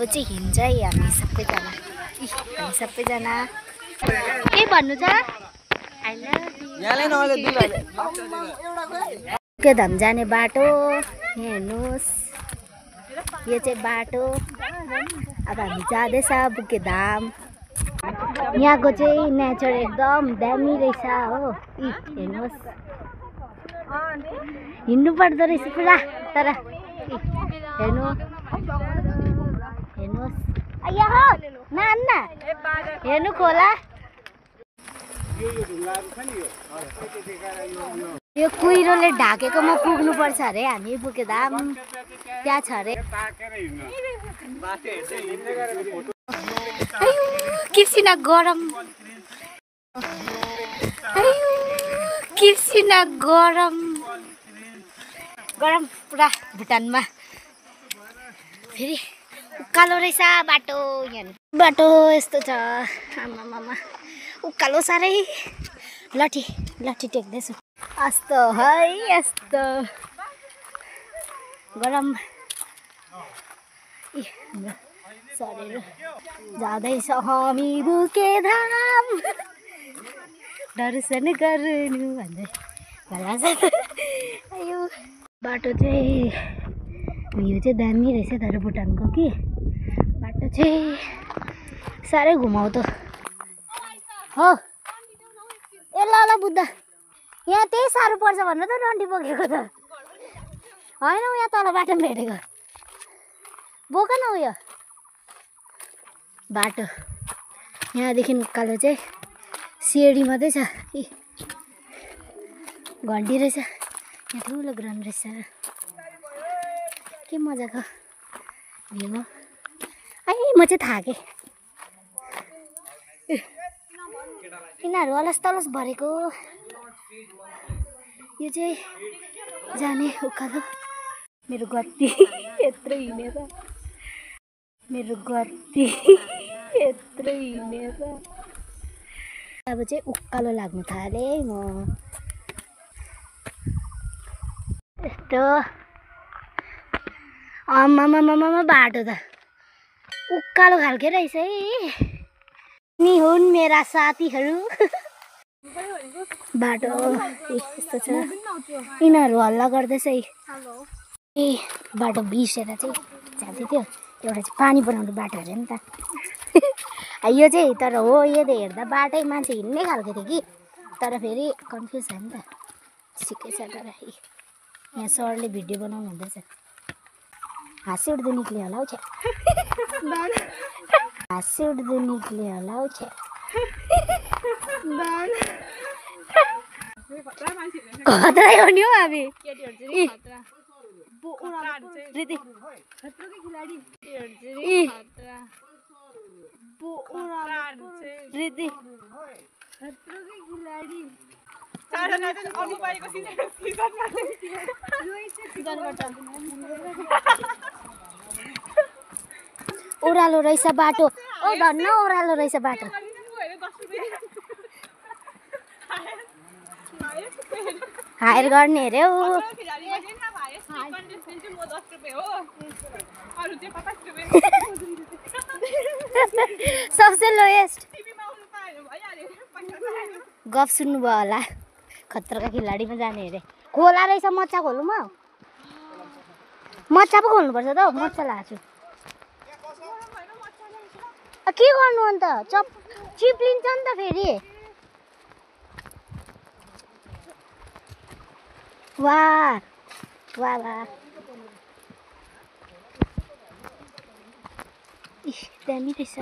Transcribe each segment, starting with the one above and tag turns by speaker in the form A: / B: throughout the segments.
A: चाहिँ हिँड्छ है हामी सबैजना। हामी सबैजना के भन्नु छ? बुकेधाम जाने बाटो यहाँ हेर्नुहोस्, यो चाहिँ बाटो। अब हामी जाँदैछ बुकेधाम। यहाँको चाहिँ नेचर एकदम दामी रहेछ हो। हेर्नुहोस्, हिँड्नु पर्दो रहेछ पुरा। तर हेर्नुहोस् हेर्नु खोला। यो कुहिरोले ढाकेकोमा पुग्नुपर्छ अरे हामी बुकेधाम। त्यहाँ छ अरे। किसिना गरम, किसिना गरम गरम पुरा भुटानमा। फेरि उकालो रहेछ बाटो। यहाँ बाटो यस्तो छ। आमामामा उकालो साह्रै। लट्ठी लट्ठी टेक्दैछु। यस्तो है, यस्तो गरम। सरेर जाँदैछ हामी बुकेधाम दर्शन गर्नु भन्दै भला छ। यो बाटो चाहिँ भ्यू चाहिँ दामी रहेछ। तर भुटानको कि बाटो चाहिँ साह्रै घुमाउँदो हो। ए ल ल बुद्ध, यहाँ त्यही साह्रो पर्छ भन्नु त डन्डी बोकेको त होइन। यहाँ तल बाटो भेटेको बोक न उयो बाटो। यहाँदेखि उकालो चाहिँ सिँढी मात्रै छ। घन्टी रहेछ यहाँ, ठुलो ग्राउन्ड रहेछ। के मजाको भ्यू हो। म चाहिँ थाकेँ। यिनीहरू अलस तलस भरेको। यो चाहिँ जाने उकालो। मेरो गति यत्रो हिँडेर, मेरो गति यत्रो हिँडेर अब चाहिँ उकालो लाग्नु थालेँ म। यस्तो आमामामामा बाटो त उकालो खालके रहेछ है। नि हुन् मेरा साथीहरू। बाटो यस्तो छ। यिनीहरू हल्ला गर्दैछ है। ए बाटो बिर्सेर चाहिँ जाँदै थियो। एउटा चाहिँ पानी बनाउने बाटो अरे नि त। यो चाहिँ तर हो, यो त हेर्दा बाटै मान्छे हिँड्ने खालको थियो कि। तर फेरि कन्फ्युज छ नि त। ठिकै छ। तर यहाँ सरले भिडियो बनाउनु हुँदैछ। हाँसी उठ्दो निक्ल्यो होला हौ। छ्या हाँसी उठ्दो निक्ल्यो होला हौ। छ्या खतरा हो नि हौ हामी। ओह्रालो रहेछ बाटो। ओ धन्न ओह्रालो रहेछ बाटो। हायर गर्ने अरे हौ। सबसे लोएस्ट गफ सुन्नुभयो होला। खतरा खिलाडीमा जाने अरे। खोला रहेछ। मच्छा खोलौँ हौ। मच्छा पो खोल्नुपर्छ त हौ। मच्छा लाग्छु। के गर्नु अन्त? चिप्लिन्छ नि त फेरि। वाह वाह वाह। दामी रहेछ।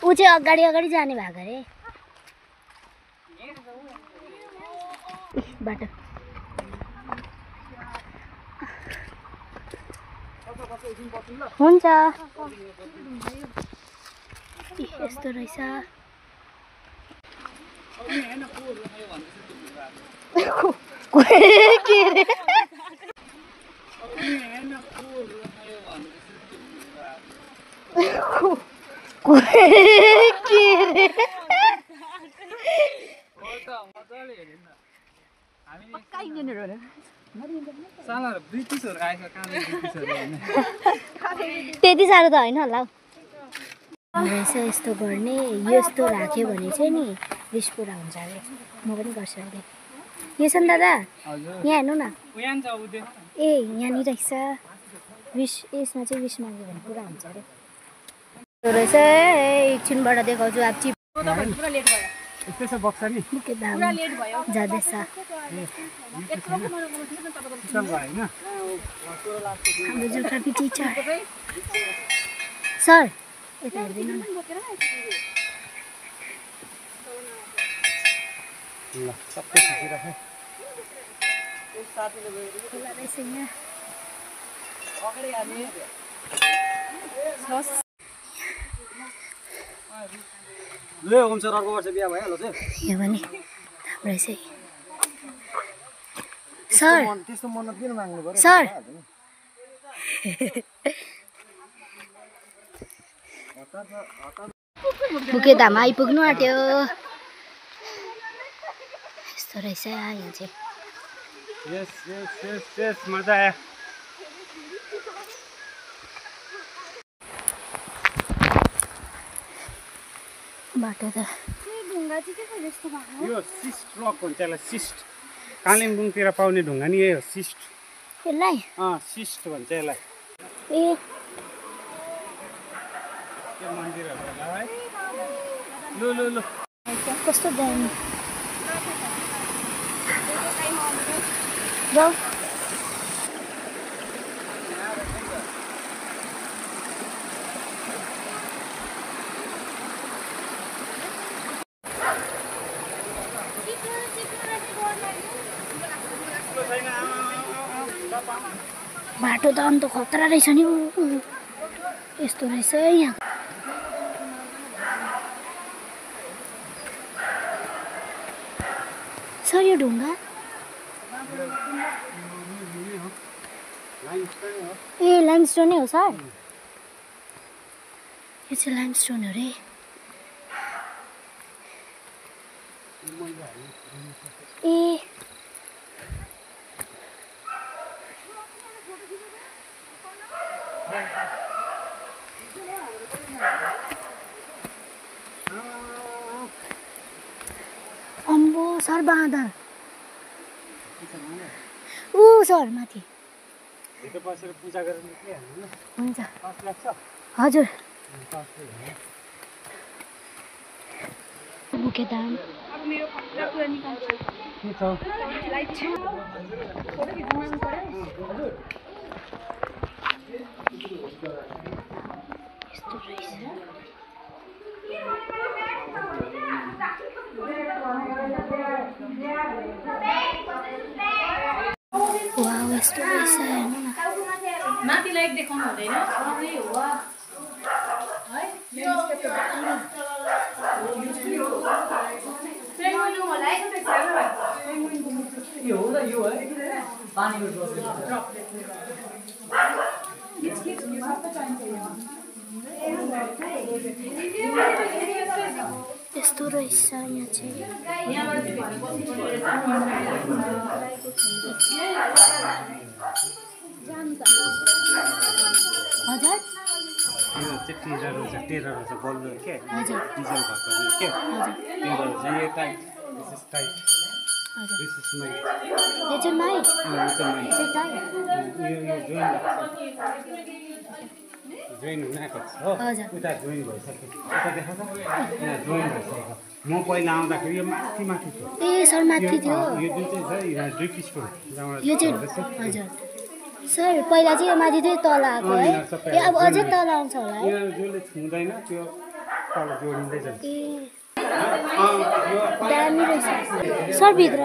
A: ऊ चाहिँ अगाडि अगाडि जाने भएको अरे बाटो। हुन्छ यस्तो रहेछ। के रे?
B: पक्का इन्जिनियर हो नि
C: साला ब्रिटिसहरु आएको काले ब्रिटिसहरु हैन
A: त्यति साह्रो त होइन होला हौ रहेछ यस्तो गर्ने यस्तो राख्यो भने चाहिँ नि रिस पुरा हुन्छ अरे म पनि गर्छु अहिले यो छ नि दादा
C: हजुर
A: यहाँ हेर्नु न
C: उयान छ उदे
A: ए यहाँनिर रहेछ विस यसमा चाहिँ विस माग्यो भने पुरा हुन्छ अरे त्यो रहेछ एकछिनबाट देखाउँछु अब चिप
B: पुरा लेट भयो
C: यस्तै छ बक्सा नि
A: के दाम
B: पुरा लेट भयो
A: जाँदैछ
B: यत्रो मलाई बोल्नु थियो नि तपाईको
C: चल भयो हैन
A: हाम्रो जियोग्राफी टिचर सर यता हेर्दैन न
C: ल सबै खिचिराखे
A: खोला रहेछ यहाँ
B: अगाडि हाल्ने
C: ल हुन्छ अर्को वर्ष बिहा भइहाल्छ
A: यहाँ पनि राम्रो रहेछ है सर
C: त्यस्तो मन्नत किन माग्नु पर्यो
A: सर बुके धाम आइपुग्नु आँट्यो यस्तो रहेछ यहाँ चाहिँ
C: यस यस यस यस मजा आयो
A: बाटो त
C: यो सिस्ट रक भन्छ यसलाई सिस्ट कालिम्पोङतिर पाउने ढुङ्गा नि यही हो सिस्ट
A: यसलाई
C: सिस्ट भन्छ यसलाई
A: ए
C: त्यो मन्दिरहरू होला है लु लु लु
A: कस्तो दामी जाऊ बाटो त अन्त खतरा रहेछ नि यस्तो रहेछ यहाँ सर यो ढुङ्गा ए लाइमस्टोन हो सर यो चाहिँ लाइमस्टोन हो रे ए अम्बो सर बाँदर ऊ सर माथि
C: भित्र बसेर पूजा गरेर निक्लिहाल्नु ल
A: हुन्छ
C: पास लाग्छ
A: हजुर
C: पास
A: बुके दाम
B: अब मेरो खतरा कुरा निकाल्छु
C: के छ
B: लाइट छ फोटो खिच्नु मन पर्यो
A: यस्तो रहेछ वाउ यस्तो रहेछ हेर्नु न
B: माथि लाइट देखाउनु हुँदैन
A: यस्तो रहेछ यहाँ चाहिँ हजुर
C: यो चाहिँ टेरर रहेछ बल्लो के
A: हजुर
C: डिजल भएको के टेरर चाहिँ यो टाइट दिस इज टाइट
A: हजुर
C: दिस इज माइ
A: यो चाहिँ माइट
C: यो चाहिँ
A: यो चाहिँ टाइट
C: यो जोइन हुन आएको छ हो
A: हजुर
C: उता जोइन भइसक्यो उता देखा त यहाँ जोइन भइसक्यो म पहिला आउँदाखेरि यो माथि माथि थियो
A: ए सर माथि थियो
C: यो जुन चाहिँ छ यहाँ ड्रिप स्टोर
A: यो चाहिँ हजुर सर पहिला चाहिँ यो माथि थियो तल आएको है यो अब अझै तल आउँछ होला है
C: यो जसले छुँदैन त्यो तल जोडिँदै जान्छ
A: ए दामी रहेछ सर भित्र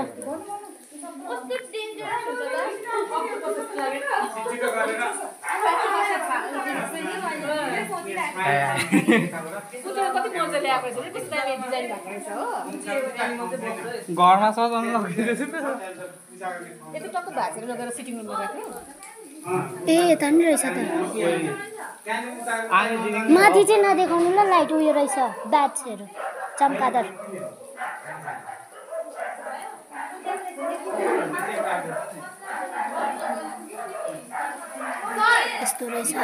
B: कति मजा ल्याएको रहेछ त्यस्तो दामी डिजाइन भएको रहेछ हो
C: घरमा सजाउनु लगिरहेछ
B: यति टक्क भाँचेर लगेर सिटिङ रुममा राख्नु
A: ए यता नि रहेछ त माथि चाहिँ नदेखाउनु ल लाइट उयो रहेछ ब्याट्सहरू चम्कादर यस्तो रहेछ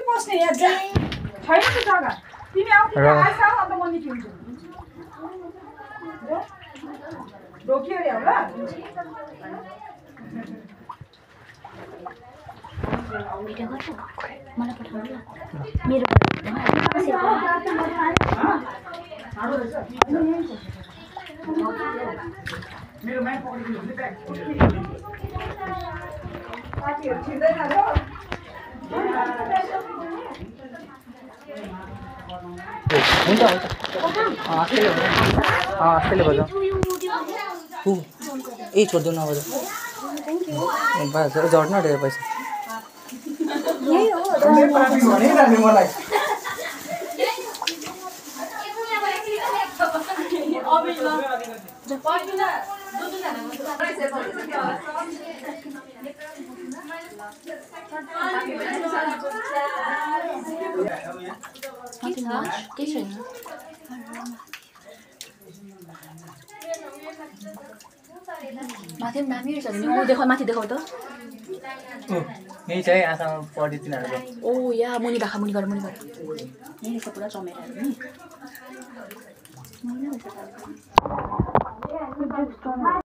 B: बस्ने यहाँ छैन त्यो जग्गा तिमी आउँथ्यौ आइस अन्त म निक्लिन्छु रोकियो अरे होला
A: भिडियो गर्छु मलाई पठाउनु ल मेरो
C: मेरो माइक पक्रिदिनु नि ब्याग
B: साथीहरू छिर्दैन र
D: हुन्छ आजकल बजाऊ ए छोड्दिउँ न बजाऊ बस झर्न ढेर पैसा
B: मलाई
E: माथि नामी रहेछ नि ओ देखाउ माथि देखाउ त
D: यही चाहिँ आँखामा पढि तिनीहरूको
E: ओ या मुनि राख मुनि गर यही रहेछ पुरा चमेर